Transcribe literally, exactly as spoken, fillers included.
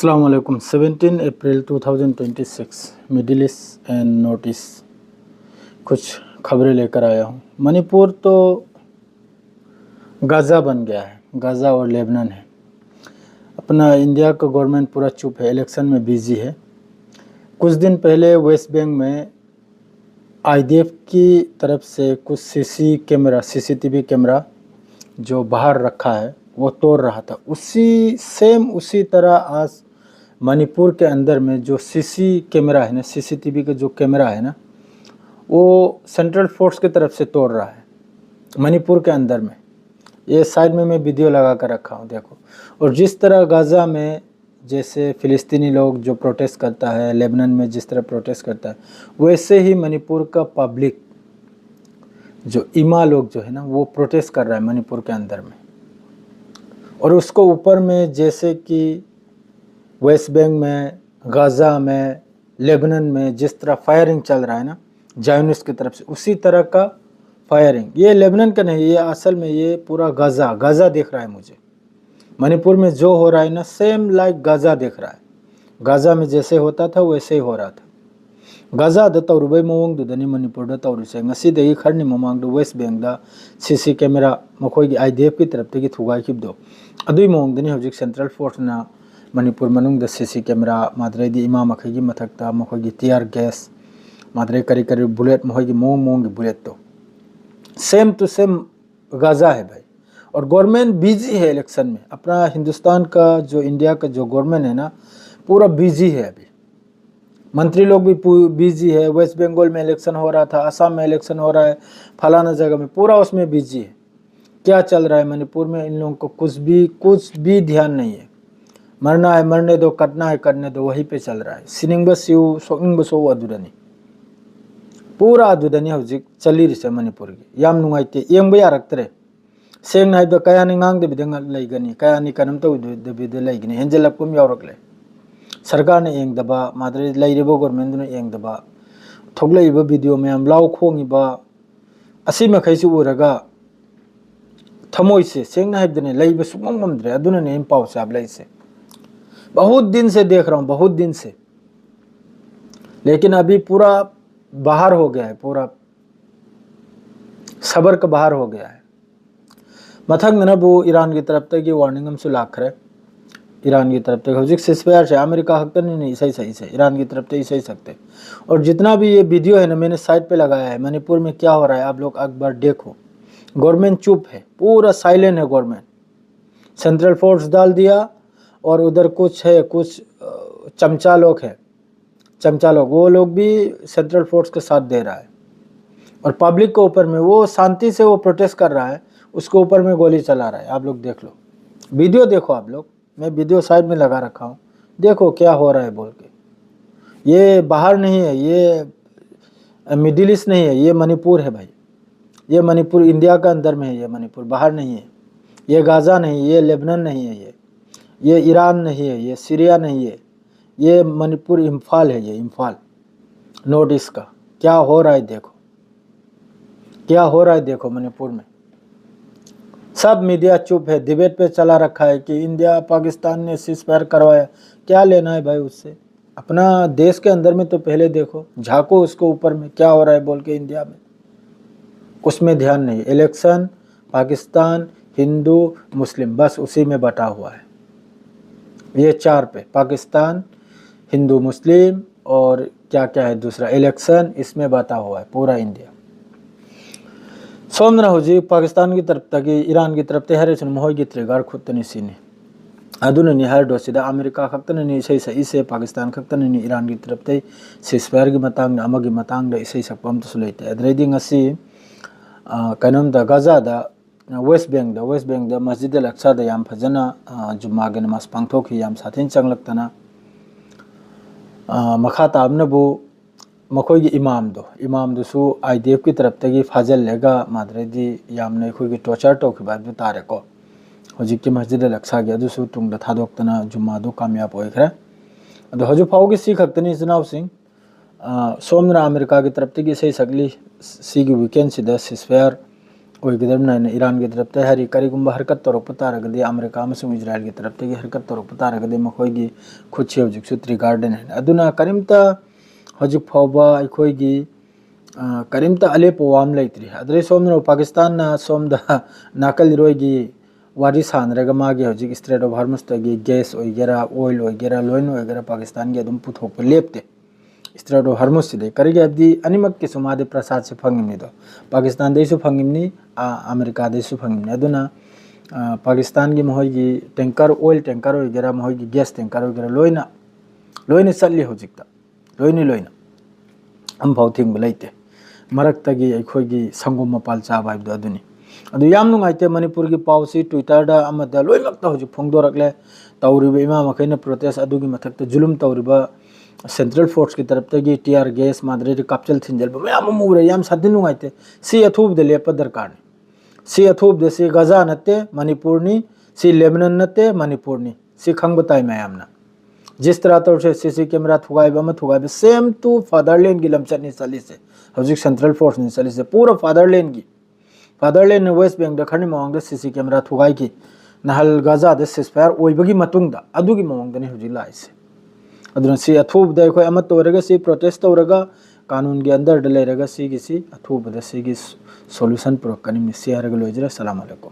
अस्सलाम वालेकुम। Seventeen April two thousand twenty six, middle east and north east, कुछ खबरें लेकर आया हूँ। मणिपुर तो गाज़ा बन गया है, गाज़ा और लेबनान है। अपना इंडिया का गवर्नमेंट पूरा चुप है, इलेक्शन में बिजी है। कुछ दिन पहले वेस्ट बैंक में आईडीएफ की तरफ से कुछ सीसी कैमरा, सीसीटीवी कैमरा जो बाहर रखा है, वो तोड़ रहा था। उसी सेम उसी तरह आज मणिपुर के अंदर में जो सीसी कैमरा है ना, सीसीटीवी का जो कैमरा है ना, वो सेंट्रल फोर्स की तरफ से तोड़ रहा है मणिपुर के अंदर में। ये साइड में मैं वीडियो लगा कर रखा हूँ, देखो। और जिस तरह गाज़ा में जैसे फिलिस्तीनी लोग जो प्रोटेस्ट करता है, लेबनान में जिस तरह प्रोटेस्ट करता है, वैसे ही मणिपुर का पब्लिक, जो इमा लोग जो है ना, वो प्रोटेस्ट कर रहा है मणिपुर के अंदर में। और उसको ऊपर में जैसे कि वेस्ट बैंक में, गाज़ा में, लेबनान में जिस तरह फायरिंग चल रहा है ना जायोनिस्ट की तरफ से, उसी तरह का फायरिंग। ये लेबनान का नहीं, ये असल में ये पूरा गाज़ा, गाज़ा दिख रहा है मुझे। मणिपुर में जो हो रहा है ना, सेम लाइक गाज़ा दिख रहा है। गाज़ा में जैसे होता था, वैसे ही हो रहा था। ꯒꯥꯖꯥꯗ ꯇꯧꯔꯨꯕꯩ ꯃꯑꯣꯡꯗꯨꯗꯅꯤ ꯃꯅꯤꯄꯨꯔꯗ ꯇꯧꯔꯤꯁꯦ꯫ ꯉꯁꯤꯗꯒꯤ ꯈꯔꯅꯤ ꯃꯃꯥꯡꯗ ꯋꯦꯁ ꯕꯦꯡꯗ ꯁꯤ ꯁꯤ ꯀꯦꯃꯦꯔꯥ ꯃꯈꯣꯏꯒꯤ ꯑꯥꯏ ꯗꯤ ꯑꯦꯐꯀꯤ ꯇꯔꯞꯇꯒꯤ ꯊꯨꯒꯥꯏꯈꯤꯕꯗꯣ, ꯑꯗꯨꯒꯤ ꯃꯑꯣꯡꯗꯅꯤ ꯍꯧꯖꯤꯛ ꯁꯦꯟꯇ꯭ꯔꯦꯜ ꯐꯣꯔꯁꯅ ꯃꯅꯤꯄꯨꯔ ꯃꯅꯨꯡꯗ ꯁꯤ ꯁꯤ ꯀꯦꯃꯦꯔꯥ, ꯃꯥꯗ꯭ꯔꯩꯗꯤ ꯏꯃꯥ ꯃꯈꯩꯒꯤ ꯃꯊꯛꯇ ꯃꯈꯣꯏꯒꯤ ꯇꯤꯌꯥꯔ ꯒꯦꯁ, ꯃꯥꯗ꯭ꯔꯩ ꯀꯔꯤ ꯀꯔꯤ ꯕꯨꯂꯦꯠ, ꯃꯈꯣꯏꯒꯤ ꯃꯑꯣꯡ ꯃꯑꯣꯡꯒꯤ ꯕꯨꯂꯦꯠꯇꯣ, सेम टू सेम गाज़ा है भाई। और गवर्नमेंट बिजी है इलेक्शन में। अपना हिंदुस्तान का जो, इंडिया का जो गवर्नमेंट है ना, पूरा बिजी है अभी। मंत्री लोग भी बिजी है। वेस्ट बंगाल में इलेक्शन हो रहा था, असम में इलेक्शन हो रहा है, फलाना जगह में, पूरा उसमें बिजी है। क्या चल रहा है मणिपुर में, इन लोगों को कुछ भी, कुछ भी ध्यान नहीं है। मरना है मरने दो, कटना है कटने दो, वहीं पे चल रहा है। ꯁꯤꯅꯤꯡꯕ ꯁꯤꯎ, ꯁꯣꯛꯅꯤꯡꯕ ꯁꯣꯛꯎ ꯑꯗꯨꯗꯅꯤ꯫ ꯄꯨꯔꯥ ꯑꯗꯨꯗꯅꯤ ꯍꯧꯖꯤꯛ ꯆꯠꯂꯤꯔꯤꯁꯦ ꯃꯅꯤꯄꯨꯔꯒꯤ꯫ ꯌꯥꯝ ꯅꯨꯡꯉꯥꯏꯇꯦ, ꯌꯦꯡꯕ ꯌꯥꯔꯛꯇ꯭ꯔꯦ꯫ ꯁꯦꯡꯅ ꯍꯥꯏꯕꯗ ꯀꯌꯥꯅꯤ ꯉꯥꯡꯗꯕꯤꯗ ꯉ-, ꯂꯩꯒꯅꯤ, ꯀꯌꯥꯅꯤ ꯀꯩꯅꯣꯝ ꯇꯧꯗꯕꯤꯗ ꯂꯩꯒꯅꯤ꯫ ꯍꯦꯟꯖꯜꯂꯛꯄ ꯑꯃ ꯌꯥꯎꯔꯛꯂꯦ꯫ ꯁꯔꯀꯥꯔꯅ ꯌꯦꯡꯗꯕ, ꯃꯥꯗ꯭ꯔ-, ꯂꯩꯔꯤꯕ ꯒꯣꯔꯃꯦꯟꯗꯨꯅ ꯌꯦꯡꯗꯕ, ꯊꯣꯛꯂꯛꯏꯕ ꯚꯤꯗꯤꯑꯣ ꯃꯌꯥꯝ, ꯂꯥꯎ ꯈꯣꯡꯉꯤꯕ, ꯑꯁꯤ ꯃꯈꯩꯁꯤ ꯎꯔꯒ ꯊꯃꯣꯏꯁꯦ ꯁꯦꯡꯅ ꯍꯥꯏꯕꯗꯅꯦ ꯂꯩꯕ ꯁꯨꯡꯉꯝ ꯉꯝꯗ꯭ꯔꯦ꯫ ꯑꯗꯨꯅꯅꯦ ꯑꯩꯅ ꯄꯥꯎ ꯆꯥꯕ ꯂꯩꯁꯦ꯫ बहुत दिन से देख रहा हूँ, बहुत दिन से, लेकिन अभी पूरा बाहर हो गया है, पूरा सबर का बाहर हो गया है। ꯃꯊꯪꯗꯅꯕꯨ ꯏꯔꯥꯟꯒꯤ ꯇꯔꯞꯇꯒꯤ ꯋꯥꯔꯅꯤꯡ ꯑꯃꯁꯨ ꯂꯥꯛꯈ꯭ꯔꯦ꯫ ꯏꯔꯥꯟꯒꯤ ꯇꯔꯞꯇꯒꯤ ꯍꯧꯖꯤꯛ ꯁꯤꯁꯐꯥꯌꯔꯁꯦ ꯑꯃꯦꯔꯤꯀꯥ ꯈꯛꯇꯅꯤꯅꯦ ꯏꯁꯩ ꯁꯛꯏꯁꯦ, ꯏꯔꯥꯟꯒꯤ ꯇꯔꯞꯇ ꯏꯁꯩ ꯁꯛꯇꯦ꯫ और जितना भी ये वीडियो है ना, मैंने साइड पे लगाया है, मणिपुर में क्या हो रहा है आप लोग एक बार देखो। गवर्नमेंट चुप है, पूरा साइलेंट है गवर्नमेंट। सेंट्रल फोर्स डाल दिया और उधर कुछ है, कुछ अ, चमचा लोग है, चमचा लोग, वो लोग भी सेंट्रल फोर्स के साथ दे रहा है। और पब्लिक के ऊपर में, वो शांति से वो प्रोटेस्ट कर रहा है, उसके ऊपर में गोली चला रहा है। आप लोग देख लो, वीडियो देखो आप लोग, मैं वीडियो साइड में लगा रखा हूँ, देखो क्या हो रहा है बोल के। ये बाहर नहीं है, ये मिडिल ईस्ट नहीं है, ये मणिपुर है भाई। ये मणिपुर इंडिया का अंदर में है, ये मणिपुर बाहर नहीं है। ये गाज़ा नहीं, ये लेबनन नहीं है, ये ये ईरान नहीं है, ये सीरिया नहीं है, ये मणिपुर, इम्फाल है, ये इम्फाल, नॉर्थ ईस्ट का। क्या हो रहा है देखो, क्या हो रहा है देखो मणिपुर में। सब मीडिया चुप है, डिबेट पे चला रखा है कि इंडिया पाकिस्तान ने सीज फायर करवाया। क्या लेना है भाई उससे? अपना देश के अंदर में तो पहले देखो, झांको उसको ऊपर में क्या हो रहा है बोल के इंडिया में। उसमें ध्यान नहीं। इलेक्शन, पाकिस्तान, हिंदू, मुस्लिम, बस उसी में बटा हुआ है। ये चार पे, पाकिस्तान, हिंदू, मुस्लिम और क्या क्या है दूसरा, इलेक्शन, इसमें बटा हुआ है पूरा इंडिया। ꯁꯣꯝꯗꯅ ꯍꯧꯖꯤꯛ ꯄꯥꯀꯤꯁꯇꯥꯟꯒꯤ ꯇꯔꯞꯇꯒꯤ, ꯏꯔꯥꯟꯒꯤ ꯇꯔꯞꯇꯒꯤ ꯍꯥꯏꯔꯁꯤꯅ ꯃꯈꯣꯏꯒꯤ ꯇ꯭ꯔꯤꯒꯔ ꯈꯨꯠꯇꯅꯤ ꯁꯤꯅꯤ꯫ ꯑꯗꯨꯅꯅꯤ ꯍꯥꯏꯔꯗꯣ, ꯁꯤꯗ ꯑꯃꯦꯔꯤꯀꯥ ꯈꯛꯇꯅꯅꯤ ꯏꯁꯩ ꯁꯛꯏꯁꯦ, ꯄꯥꯀꯤꯁꯇꯥꯟ ꯈꯛꯇꯅꯅꯤ ꯏꯔꯥꯟꯒꯤ ꯇꯔꯞꯇꯩ ꯁꯤꯁꯐꯥꯌꯔꯒꯤ ꯃꯇꯥꯡꯗ, ꯑꯃꯒꯤ ꯃꯇꯥꯡꯗ ꯏꯁꯩ ꯁꯛꯄ ꯑꯝꯇꯁꯨ ꯂꯩꯇꯦ꯫ ꯑꯗꯨꯗꯩꯗꯤ ꯉꯁꯤ, ꯑ, ꯀꯩꯅꯣꯝꯗ ꯒꯥꯖꯥꯗ, ꯋꯦꯁ ꯕꯦꯡꯗ, ꯋꯦꯁ ꯕꯦꯡꯗ ꯃꯁꯖꯤꯗ ꯑꯜ ꯑꯛꯁꯥꯗ ꯌꯥꯝ ꯐꯖꯅ, ꯑ, ꯖꯨꯝꯃꯥꯒꯤ ꯅꯃꯥꯖ ꯄꯥꯡꯊꯣꯛꯈꯤ, ꯌꯥꯝ ꯁꯥꯊꯤꯅ ꯆꯪꯂꯛꯇꯅ, ꯑ, ꯃꯈꯥ ꯇꯥꯕꯅꯕꯨ ꯃꯈꯣꯏꯒꯤ ꯏꯃꯥꯝꯗꯣ, ꯏꯃꯥꯝꯗꯨꯁꯨ IDFꯀꯤ ꯇꯔꯞꯇꯒꯤ ꯐꯥꯖꯤꯜꯂꯒ ꯃꯥꯗ꯭ꯔꯗꯤ ꯌꯥꯝꯅ ꯑꯩꯈꯣꯏꯒꯤ ꯇꯣꯔꯆꯔ ꯇꯧꯈꯤꯕ ꯍꯥꯏꯕꯗꯨ ꯇꯥꯔꯦꯀꯣ꯫ ꯍꯧꯖꯤꯛꯀꯤ ꯃꯁꯖꯤꯗ ꯑꯜ ꯑꯛꯁꯥꯒꯤ ꯑꯗꯨꯁꯨ ꯇꯨꯡꯗ ꯊꯥꯗꯣꯛꯇꯅ ꯖꯨꯝꯃꯥꯗꯨ ꯀꯥꯃꯌꯥꯕ ꯑꯣꯏꯈ꯭ꯔꯦ꯫ ꯑꯗꯣ ꯍꯧꯖꯤꯛ ꯐꯥꯎꯒꯤ ꯁꯤ ꯈꯛꯇꯅꯤ ꯏꯆꯤꯟ ꯏꯅꯥꯎꯁꯤꯡ꯫ ꯑ, ꯁꯣꯝꯗꯅ ꯑꯃꯦꯔꯤꯀꯥꯒꯤ ꯇꯔꯞꯇꯒꯤ ꯏꯁꯩ ꯁꯛꯂꯤ, ꯁꯤꯒꯤ ꯋꯤꯀꯦꯟꯁꯤꯗ ꯁꯤꯁꯐꯥꯌꯔ ꯑꯣꯏꯒꯗꯕꯅꯤ ꯍꯥꯏꯅ ꯏꯔꯥꯟꯒꯤ ꯇꯔꯞꯇ ꯍꯥꯏꯔꯤ꯫ ꯀꯔꯤꯒꯨꯝꯕ ꯍꯔꯀꯠ ꯇꯧꯔꯛꯄ ꯇꯥꯔꯒꯗꯤ, ꯑꯃꯦꯔꯤꯀꯥ ꯑꯃꯁꯨꯡ ꯏꯖꯔꯥꯏꯜꯒꯤ ꯇꯔꯞꯇꯒꯤ ꯍꯔꯀꯠ ꯇꯧꯔꯛꯄ ꯇꯥꯔꯒꯗꯤ ꯃꯈꯣꯏꯒꯤ ꯈꯨꯠꯁꯦ ꯍꯧꯖꯤꯛꯁꯨ ꯇ꯭ꯔꯤꯒꯥꯔꯗꯅꯤ ꯍꯥꯏꯅ꯫ ꯑꯗꯨꯅ ꯀꯔꯤꯝꯇ ꯍꯧꯖꯤꯛ ꯐꯥꯎꯕ ꯑꯩꯈꯣꯏꯒꯤ, ꯑ, ꯀꯔꯤꯝꯇ ꯑꯂꯦꯞꯄ ꯋꯥ ꯑꯃ ꯂꯩꯇ꯭ꯔꯤ꯫ ꯑꯗꯩ ꯁꯣꯝꯗꯅ ꯄꯥꯀꯤꯁꯇꯥꯟꯅ ꯁꯣꯝꯗ ꯅꯥꯀꯜ ꯏꯔꯣꯏꯒꯤ ꯋꯥꯔꯤ ꯁꯥꯟꯅꯔꯒ ꯃꯥꯒꯤ ꯍꯧꯖꯤꯛ Strait of Hormuzꯇꯒꯤ gas ꯑꯣꯏꯒꯦꯔꯥ, oil ꯑꯣꯏꯒꯦꯔꯥ, ꯂꯣꯏꯅ ꯑꯣꯏꯒꯦꯔꯥ ꯄꯥꯀꯤꯁꯇꯥꯟꯒꯤ ꯑꯗꯨꯝ ꯄꯨꯊꯣꯛꯄ ꯂꯦꯞꯇꯦ꯫ Strait of Hormuzꯁꯤꯗꯤ ꯀꯔꯤꯒꯤ ꯍꯥꯏꯕꯗꯤ ꯑꯅꯤꯃꯛꯀꯤꯁꯨ ꯃꯥꯗꯤ ꯄ꯭ꯔꯁꯥꯗꯁꯦ ꯐꯪꯉꯤꯕꯅꯤꯗꯣ, ꯄꯥꯀꯤꯁꯇꯥꯟꯗꯩꯁꯨ ꯐꯪꯉꯤꯕꯅꯤ, ꯑ, ꯑꯃꯦꯔꯤꯀꯥꯗꯩꯁꯨ ꯐꯪꯉꯤꯕꯅꯤ꯫ ꯑꯗꯨꯅ, ꯑ, ꯄꯥꯀꯤꯁꯇꯥꯟꯒꯤ ꯃꯈꯣꯏꯒꯤ tanker, oil tanker ꯑꯣꯏꯒꯦꯔꯥ, ꯃꯈꯣꯏꯒꯤ gas tanker ꯑꯣꯏꯒꯦꯔꯥ, ꯂꯣꯏꯅ, ꯂꯣꯏꯅ ꯆꯠꯂꯤ ꯍꯧꯖꯤꯛꯇ, ꯂꯣꯏꯅ ꯂꯣꯏꯅ ꯑꯝꯐꯥꯎ ꯊꯤꯡꯕ ꯂꯩꯇꯦ꯫ ꯃꯔꯛꯇꯒꯤ ꯑꯩꯈꯣꯏꯒꯤ ꯁꯪꯒꯣꯝ ꯃꯄꯥꯜ ꯆꯥꯕ ꯍꯥꯏꯕꯗꯣ ꯑꯗꯨꯅꯤ꯫ ꯑꯗꯨ ꯌꯥꯝ ꯅꯨꯡꯉꯥꯏꯇꯦ, ꯃꯅꯤꯄꯨꯔꯒꯤ ꯄꯥꯎꯁꯤ Twitterꯗ ꯑꯃꯗ ꯂꯣꯏꯅꯃꯛꯇ ꯍꯧꯖꯤꯛ ꯐꯣꯡꯗꯣꯔꯛꯂꯦ꯫ ꯇꯧꯔꯤꯕ ꯏꯃꯥ ꯃꯈꯩꯅ protest, ꯑꯗꯨꯒꯤ ꯃꯊꯛꯇ ꯖꯨꯂꯨꯝ ꯇꯧꯔꯤꯕ central forceꯀꯤ ꯇꯔꯞꯇꯒꯤ tear gas, ꯃꯥꯗ꯭ꯔꯦꯗꯤ ꯀꯥꯞꯆꯜ ꯊꯤꯟꯖꯜꯕ ꯃꯌꯥꯝ ꯑꯃ ꯎꯔꯦ꯫ ꯌꯥꯝ ꯁꯥꯊꯤ ꯅꯨꯡꯉꯥꯏꯇꯦ꯫ ꯁꯤ ꯑꯊꯨꯕꯗ ꯂꯦꯞꯄ ꯗꯔꯀꯥꯔꯅꯤ꯫ ꯁꯤ ꯑꯊꯨꯕꯗ, ꯁꯤ ꯒꯖꯥ ꯅꯠꯇꯦ, ꯃꯅꯤꯄꯨꯔꯅꯤ꯫ ꯁꯤ ꯂꯦꯕꯅꯟ ꯅꯠꯇꯦ, ꯃꯅꯤꯄꯨꯔꯅꯤ꯫ ꯁꯤ ꯈꯪꯕ ꯇꯥꯏ ꯃꯌꯥꯝꯅ꯫ ꯖꯤꯁ ꯇꯔꯥ ꯇꯔꯨꯛꯁꯦ CC camera ꯊꯨꯒꯥꯏꯕ ꯑꯃ ꯊꯨꯒꯥꯏꯕ, same to fatherlandꯒꯤ ꯂꯝꯆꯠꯅꯤ ꯆꯠꯂꯤꯁꯦ꯫ ꯍꯧꯖꯤꯛ central forceꯅꯤ ꯆꯠꯂꯤꯁꯦ, ꯄꯨꯔꯥ fatherlandꯒꯤ꯫ Fatherlandꯅ West Bankꯗ ꯈꯔꯅꯤ ꯃꯃꯥꯡꯗ CC camera ꯊꯨꯒꯥꯏꯈꯤ, ꯅꯍꯜ ꯒꯖꯥꯗ ceasefire ꯑꯣꯏꯕꯒꯤ ꯃꯇꯨꯡꯗ꯫ ꯑꯗꯨꯒꯤ ꯃꯑꯣꯡꯗꯅꯤ ꯍꯧꯖꯤꯛ ꯂꯥꯛꯏꯁꯦ꯫ ꯑꯗꯨꯅ ꯁꯤ ꯑꯊꯨꯕꯗ ꯑꯩꯈꯣꯏ ꯑꯃꯠꯇ ꯑꯣꯏꯔꯒ, ꯁꯤ protest ꯇꯧꯔꯒ, ꯀꯥꯅꯨꯟꯒꯤ underꯗ ꯂꯩꯔꯒ, ꯁꯤꯒꯤꯁꯤ ꯑꯊꯨꯕꯗ ꯁꯤꯒꯤ solution ꯄꯨꯔꯛꯀꯅꯤ꯫ ꯁꯤ ꯍꯥꯏꯔꯒ ꯂꯣꯏꯖꯔꯦ꯫ ꯑꯁꯂꯥꯃꯨ ꯑꯂꯩꯀꯨꯝ꯫